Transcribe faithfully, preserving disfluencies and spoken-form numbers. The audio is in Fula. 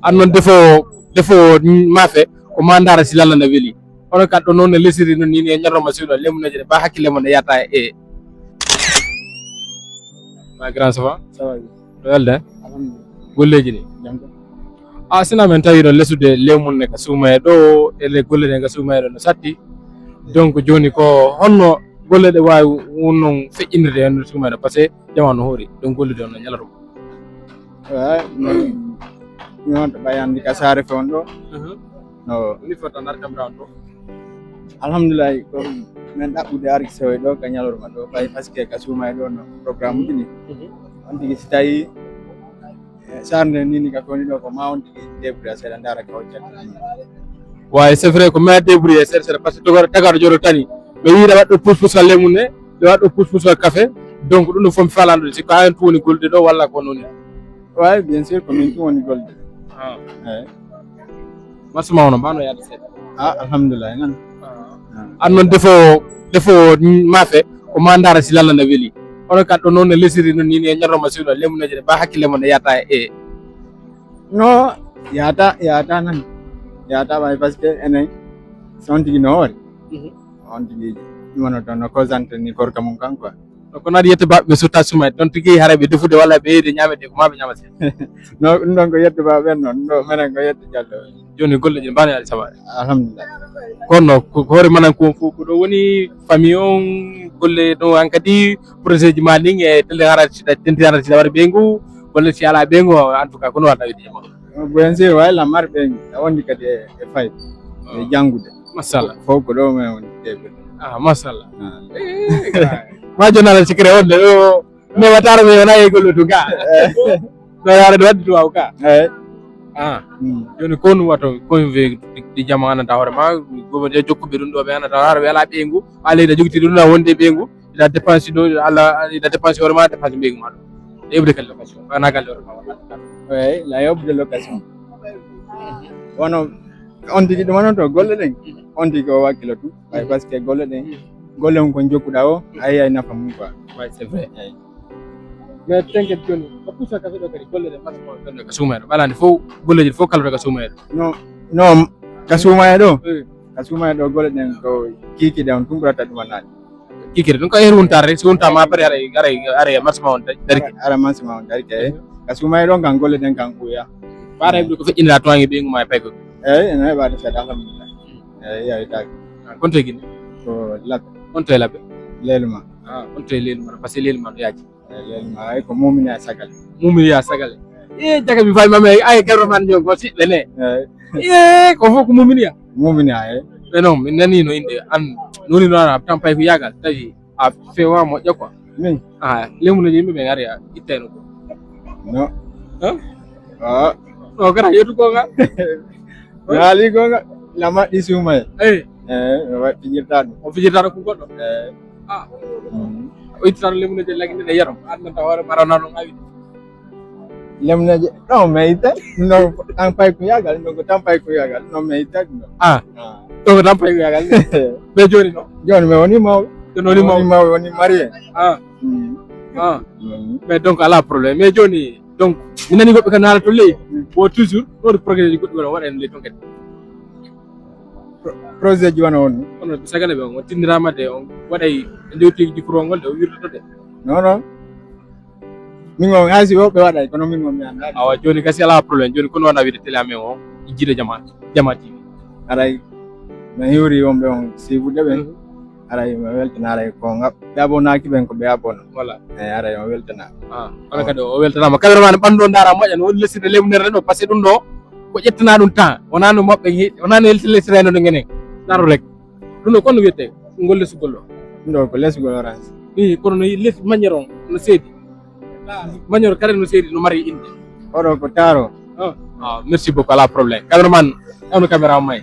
An noon defo, defo maafe ko ma ndaara si lalla na weli. Onon ka ɗo noon ne lesiri noon ni, ni e ñaroma siwno lemuneeje ɗe ba hakkille mon e yata e. Ma grand, ça va? Ça va, oui. Ɗo welde? Alhamdulillah. Golleeji ni? Jam tan. A sina men tawi ɗo lesude lemun ne ka suumaye ɗo, e le golle ɗen ka suumaye ɗo no satti. Donc jooni ko honno golle ɗe waawi won noon feƴƴinirde e nder suumaye ɗo? Parce que jamaanu hoori ɗon gollude on no ñalata ɗum. Eyi, min, min on to ɓay anndi ka saare fe on ɗo. Mhm. No. Ni fota nartam raw to. Alhamdulillahi, ko min ɗaɓɓude arde sewoy ɗo ka ñalorma ɗo, ɓay parce que ka suumaye ɗo no programme uji ni. Mhm. On tigi si tawi, eh, sarde ni ni ka koni ɗo ko ma on tigi débrouille seeɗa ndaara ka hojjata. Ouais, c'est vrai, ko ma débrouille seeɗa seeɗa, parce que tagaro joro tani. Ɓe yiɗa waɗɗo pousse pousse ka lemu ne, ɓe waɗɗo pousse pousse ka café. Donc ɗum ɗo fof mi falanɗo si ko an tun woni gollude ɗo walla ko noon ni? Ouais, bien sûr, ko min tun woni gollude. Ah. Eyi. Marché ma ono mbano yaade seeɗa? Ah, alhamdulillah, nan. Ah. An noon defo, defo maafe ko ma ndaara si lalla na weli. Onon ka ɗo noon ne lesiri noon ni, ni e ñaroma siwno lemuneeje ɗe ba hakkille mon e yata e. No, yata, yata nan. Yata ɓay parce que enen, si on tigi no hoore. Mhm. On tigi ɗum wano toon no kosante ni korka mum kan quoi. Donc, kono aɗa yetta baɓe ɓe sutta suumaye, ɗon tigi haray ɓe defude walla ɓe yeyde ñaamede ko ma ɓe ñaama seeɗa. No, ɗum ɗon ko yetta baɓe ɓen noon, ɗum ɗo menen ko yetta Jallo. Jooni golleeji ne mbano yaade sabaade? Alhamdulillah. Kono ko, ko hoore manan ko fof ko ɗo woni famille on, golle ɗo hankadi projet ji ma ɗin e telle hara siɗa tenti hara siɗa waɗa ɓeyngu, walla si ala ɓeyngu, en tout cas, kono waɗa wiide e makko. Bien sûr, way la mar ɓeyngu, a wondi kadi e, e fayde, e janngude. Machallah. Fof ko ɗo men woni debbo. Ah, machallah. Ah. Eh, ma jooni ala secret wonde ɗo, mais watara mi wona e gollo to ga. Eh. No yaara ɗo wadde to aw ka. Eh. Ah. Mm. Jooni kon wato kon ve di jama anata hoore ma, gobo de jokkuɓe ɗum ɗo ɓe anata hoore ɓe ala ɓeyngu, ala ina jogiti ɗum na wonde ɓeyngu, ina dépense ɗo, ala ina dépense hoore ma, dépense ɓeyngu ma ɗo. Heɓde kadi location, wona galle hoore ma wona. Eyi, la heɓde location. Wano on tigi ɗum wano to golle ɗen. On tigi o wakkilo tun. Ay, parce que golle ɗen, golle on kon jokkuɗa o, a yiyay nafa mum quoi. Ouais, c'est vrai. Eyi. Mais tenke jooni, ko pusa ka ɗo kadi golle ɗen, parce que on ɗon ka suumayɗo. Ɓalande fof golleeji fof kala ka suumayɗo. No, no, ka suumayɗo. Eh. Ka suumayɗo golle ɗen ko kikiɗe on tun ɓurata ɗum anani. Kikiri ɗum ko heeri wontaare rek, so wonta ma après aray, aray, aray e marché ma on dari. Ara marché ma on dari kay. Ka suumayɗo kan golle ɗen kan kuya. Ɓaara heɓde ko feƴƴinira to ange ɓeyngu ma e payko. Eyi, ene heɓaade seeɗa, alhamdulillah. Eyi, yawitaake. Ah, kon to e Gine? Ko Labbe. On to e Labbe? Leeluma. Ah, on to e Leeluma, parce que Leeluma no yaaji. Eyi, Leeluma, ay ko Mumini a Sagale. Mumini a Sagale. Eh, jaga mi fay mame, ay, cameraman ñon ko siɓɓe ne. Eyi. Eh, ko fof ko Mumini a? Mumini a, eyi. Mais non, mi nani no innde an, noni no an, a tan pay ko yaagal, tawi a fewa moƴƴa quoi. Min? Ah, lemuno yimɓe ɓe ngari a ittayno ko. No. Huh? Ah. No, gara yetu ko nga. Mi haali goonga, la maɗɗi suumayee. Eyi. Eyi, mi waɗi fijirtaa ɗum. O fijirtaa ɗo ko goɗɗo? Eyi. Ah. Mm. O ittata ɗo lemuneeje laginde ɗe yero. An nanta hoore ma rawnaa ɗum awi. Lemuneeje, ɗo mi itte. Ɗum ɗon ko tan pay ko yaagal, ɗum ɗon ko tan pay ko yaagal. Ɗum ɗon mi itte ɗum ɗon. Ah. Ah. Ɗo ko tan pay ko yaagal. Ɓe jooni ɗo? Jooni mi woni mawɓe. Jooni woni mawɓe. Woni mawɓe, woni marié. Ah. Mm. Ah. Mm. Mais donc, alaa problème. Mais jooni, donc, mi nani woɓɓe kam naala to ley. Mm. Wo toujours, ɗo projet ji goɗɗi wona waɗa en ley ton kadi. Pro-, projet ji wano on? Kono sagale ɓe on, on tindiraama de, on waɗay ndewtiji courant ngol de, o wirtoto de. Non, non. Min on, hay si woɓɓe waɗay, kono min on mi anndaa. Awa, jooni kasi alaa problème. Jooni kono wona wiide télé amen o, jiiɗo jama, jama T V. Aray, no hiwri wonɓe on siibude ɓen. Mhm. Aray, mi weltana, aray, ko ngam ɓe abonaaki ɓen ko ɓe abona. Voilà. Eyi, aray, mi weltana. Ah, kono kadi o weltanaama. Cameraman ɓanndo ndaara moƴƴa no woni lesirde lemunere ɗo, parce que ɗum ɗo ko ƴettana ɗum temps. Wonaa no moɓɓe he-, wonaa no lesirde no ngenen. Naro rek. Ɗum ɗo kono wiyete ngol lesugol ɗo? Ɗum ɗo ko lesugol orange. Ii, kono no les manière on no seedi. Manière kala no seedi no mari innde. Oɗo ko taro. Ah, ah, merci beaucoup, alaa problème. Cameraman, on caméra may.